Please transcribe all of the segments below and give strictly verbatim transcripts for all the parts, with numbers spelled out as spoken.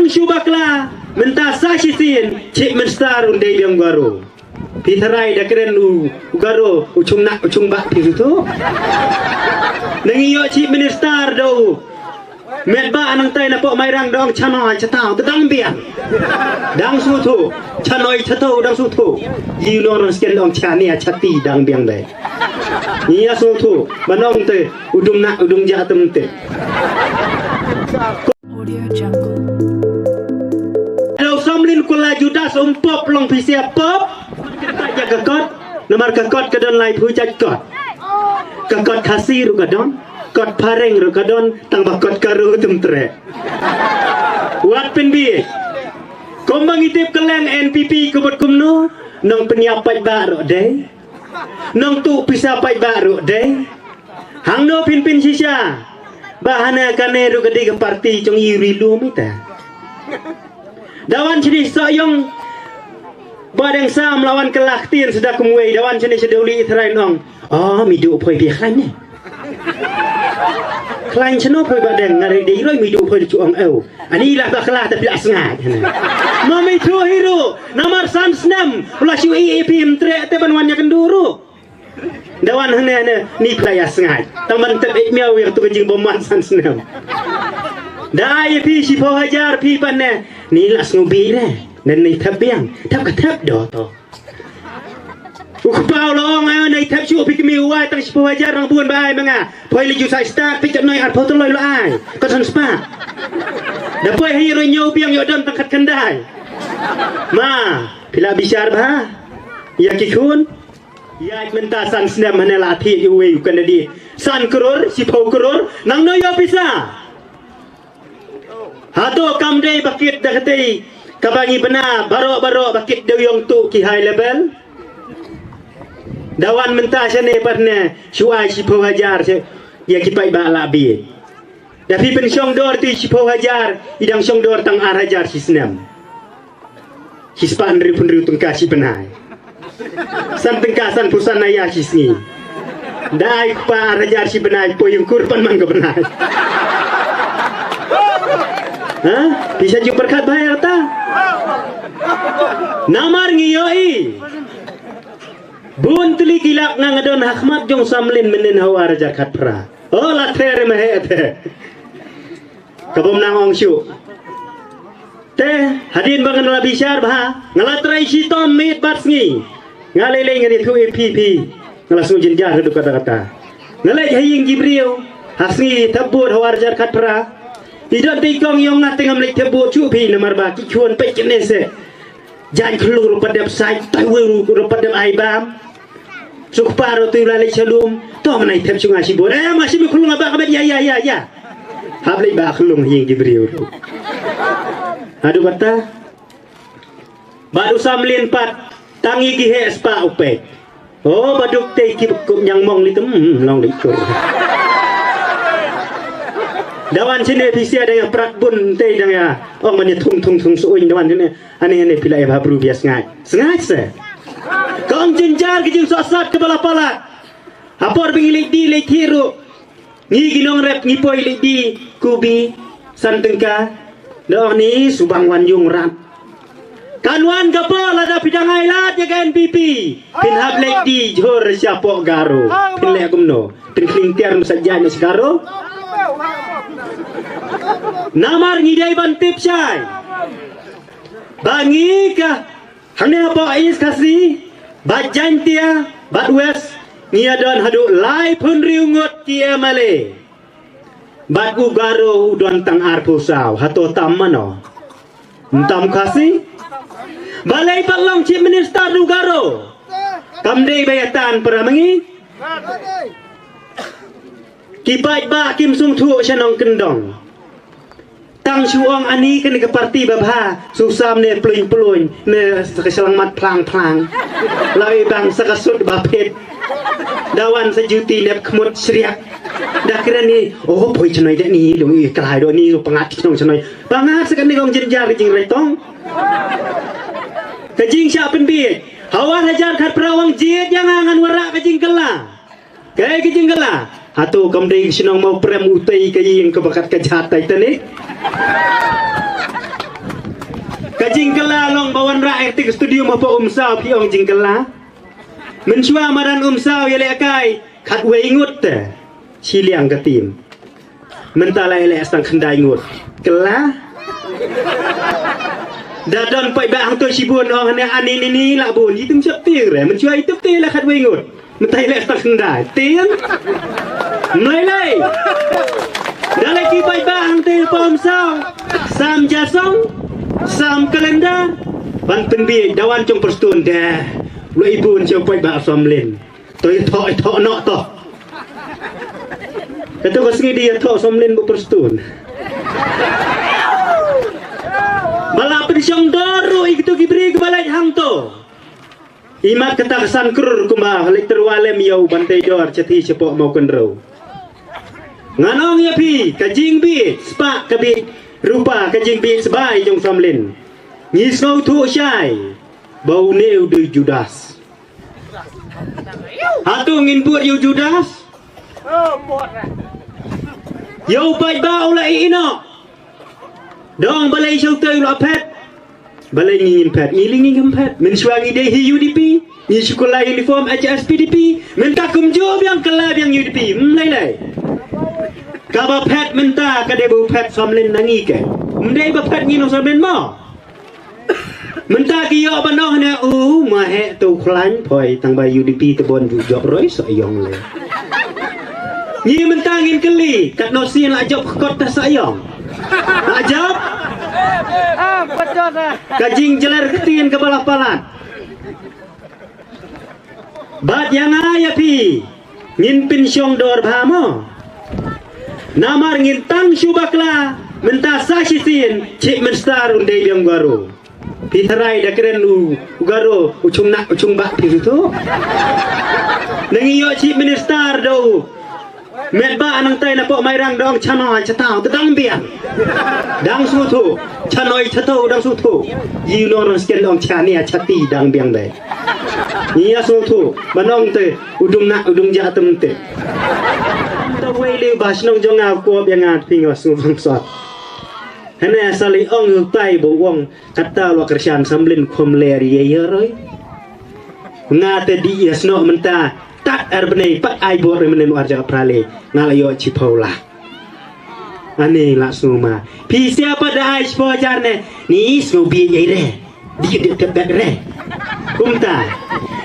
Shu bakla, mynta sa shisien, Chief Minister un dei biang Garo. Phi tharai da kren u, u Garo, u chung nak, u chung bak phi tu. Nang ïoh Chief Minister do. Met ba nang tai na pok Mairang dong chano chata, te dang biang. Dang su tu, chano chata, dang su tu. Ïoh nong rang sken dong chani chati dang biang dai. Ïa su tu, ba nong te, u dung nak, u dung ja tem te. Audio Jungle. Dau samlin kula Judas um pop long phi sia pop. Ka kot, namar ka kot ka don lai phu jait kot. Ka kot Khasi ruh ka don, kot Phareng ruh ka don, tang ba kot Garo tum tre. Wat pynbiej. Kumba ngi tip ka leng N P P ka bot kumno, nong pynïap paidbah ruh dei. Nong tuh pisa paidbah ruh dei. Hangno phin pynshisha ba hane kane ruh ka dei ka parti jong i ri lum ita. Da wan shini Sohiong, Bah Deng Sam la wan kylla ktien sha da kumwei, da wan shini sha Dewlieh Thrai nong. Oh, mi duh phoi phi khlaiñ ne. Khlaiñ shano phoi Bah Deng, nga ri dei roi mi duh phoi da chu ong ew. Ani lah bakla te phi la sngaid. Ma mi thu hi ruh, namar san snem, la shu i i phi mtre te ban wan ïakynduh ruh. Da wan hangne ne, ni phi la ïa sngaid. Tang ban tep ïa miaw ïa tu ka jingbymman san snem. Da ai phi shiphew hajar phi pat ne, ni la sngew bih re. Nen ni thep biang, thep ka thep do to. U kpa u la ong ai ne thep shu phi kmie u ai tang shiphew hajar nang bun ba ai ma nga. Poi lei ju sa start phi kat noi arphew tylli la ai. Ka san spah. Da poi hi ro ñiew biang ïoh don tang khat khyndai. Ma, phi la bishar bha. Ïa ki khun. Ïa mynta san snem hane la thied uwei u candidate. San klur, shiphew klur, nangno ïoh pisa. Hato kam dei ba kit da katei kaba ngi bna baroh baroh ba kit da u ïong tuh ki high level. Da wan mynta shane pat ne shu ai shiphew hajar sha ïa ki paidbah la bieit. Da phi pynshong dor te shiphew hajar, i dang shong dor tang ar hajar shi snem. Shi spah hynriew phew hynriew tyngka shi bnai. San tyngka san phew san aya shi sngi. Da ai kpa ar hajar shi bnai, poi ïeng kur pan man ka bnai. Ha? Phi sa ju pyrkhat bha ïa kata. Namar ngi ïohi. Bun tylli ki lak nga nga don ha khmat jong Samlin mynnin ha u ar hajar khatphra. O la ther ma he te. Ka bym nang ong shuh. Te hadien ba ngan la bishar bha, nga la trai shitom miet bad sngi. Nga lei lei ngan ïathuh ïa phi phi. Nga la sngew jynjar haduh katta katta. Nga leit ha ïing ki briew ha sngi thep vote ha u ar hajar khatphra. I don te i kong ïong nga te ngam leit thep vote shuh phi namar ba ki khun peit kine se. Jan khlung ruh pat dep sai, tai wei ruh pat dep ai bam. Suk paro tu la lei shalom. To mana i thep shunga shibun. Eh, ma shi mi khlung ba ka bet ya ya ya ya. Hap lei ba khlung hi ki briew tu. Haduh kata. Ba du Samlin pat tang i ki he spa u peit. Oh, ba duk te ki kup nyang mong li tum long li tur. Da wan shine phi sia dang ïa prak bun te dang ïa. Ong mane thung thung thung suin da wan shine. Ane ane phi la ïa bha bru bias ngai. Sngaid se. Ka ong jynjar ka jingsohsat kaba la palat. Ha por ba ngi leit die leit thied ruh. Ngi ki nongrep ngi poi leit die, kubi, san tyngka. Da ong ni subang wan yung rat. Kan wan ka por lada phi dang ai lad ïa ka N P P. Phin hap leit die jhur sha poh Garo. Phin leh kumno? Phin khling tiar masa jai na sha Garo. Namar ngi dei ban tip shai. Ba ngi ka Hangne hapoh East Khasi, bad Jaintia, bad West, ngi ïa don haduh laiphew hynriew ngut ki M L A. Bad u Garo u don tang arphew saw, hato tam mano? Ym tam Khasi? Balei pat long Chief Minister u Garo? Kam dei ba ïa tan para ma ngi? Ki paidbah kim sngewthuh sha nongkyndong. Tang shu ong ani kane ka parti ba bha, shu sam ne pluin pluin, ne sa ka shyllangmat phlang phlang. Lawi bang sa ka sut ba phit. Da wan sa juti nep khmut shriak. Da kren ni, oh, poi chnoi de ni, long i klai do ni, pangat chnong chnoi. Pangat sa kane kong jynjar ka jingrai tong. Ka jingshah pynbiej. Ha u ar hajar khatphra wan jied ïa nga ngan wanrah ka jingkylla. Kaei ka jingkylla? Hato kam dei ka shnong Mawprem utei ka ïing kaba kat ka jhat Titanic? Jingkylla long ba wanrah ïa ka stadium hapoh Umsaw, phi ong jingkylla. Mynshuwa madan Umsaw ïalehkai khatwei ngut te shiliang ka tim. Mynta la ïaleh tang khyndai ngut. Kylla. Da don paidbah hangto shibun ong hangne ani ni ni la bun. Ïa tip shep tieng re. Mynshuwa ïa tip tieng la khatwei ngut. Mynta ïaleh tang khyndai. Tieng. Mlei lei. Da la ki paidbah hangto pom saw. Sam jasong. Sam kalendar. Ban pynbiej da wan jong Prestone de. Lo ibun jong paidbah Somlin. To ïathoh, ïathoh noh to. Kato ka sngi dei ïathoh Somlin bad Prestone. Ba la pynshong dor ruh ïa kito ki briew kiba leit hangto. Imat kata ka san klur kumba leit tyrwa lem ïa u ban tei dor shathie shapoh Mawkynrew. Ngan ong ïa phi ka jingbiej spah ka biej rupa ka jingbiej sbai jong Somlin. Ngi sngewthuh shai ba une u dei Judas. Hato ngin bud ïa u Judas? Ïa u paidbah u la ïehnoh. Dang balei shu tei u la phet. Balei ngi ngin phet? Ngi li ngi ngim phet. Mynshuwa ngi dei hi U D P. Ngi shu kylla uniform H S P D P. Mynta kumjuh biang kylla biang U D P. Mlei lei. Kaba phet mynta ka dei ba u phet Somlin na ngi ke. Ym dei ba phet ngi nong Somlin mo. Mynta ki ïoh ban ong ne u ma heh tu khlaiñ phoi tang ba U D P te bon ju jop roi sa ïong le. Ngi mynta ngin kylli katno sien la jop kot ta sa ïong. La jop. Ka jingjler ktien kaba la palat. Bad ïa nga ïa phi ngin pynshong dor bha mo. Namar ngin tang shu bakla mynta sa shisien Chief Minister un dei biang u Garo. Phi tharai da kren u Garo u chung nak u chung bak phi tu. Nang ïoh Chief Minister da u Met ba nang tai na pok Mairang dong chanoi chatau te dang biang. Dang suthu chanoi chatau dang suthu. Yi nong rang sken dong chani a chati dang biang dai. Ni ya suthu ba nong te udung nak udung ja tem te. Ta wei le ba shnong jong nga ko biang nga ping wa su rang sot. Hene sali ong tai bo wong kata lo kershan samlin khom ler ye ye roi. Nga te di ya sno menta. Tat ar bnei pat ai bor menen war jaka prale nga la ïoh chiphaw la. Ani la suma. Phi sia pat da ai chiphaw hajar ne ni sngewbit ïa re. Di ke de tebet re. Kumta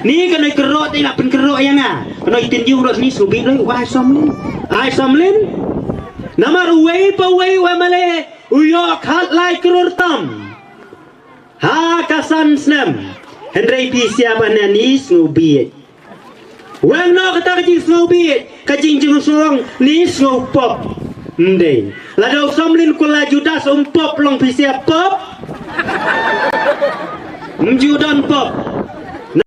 ni ka noi kerot ila pynkerot ïa nga. Ka noi tin yu rot ni sngewbit re wa ai somlin. Ai somlin. Namar uwei pa uwei wa male u ïoh khat lai kror tam. Ha ka san snem. Hynrei phi sia pat ne ni sngewbit. Weng noh kata ka jingsngewbit ka jingjingshong ni sngewpop. Mdei. Lada u samlin kula Judas um pop long phi sia pop. Mju don pop.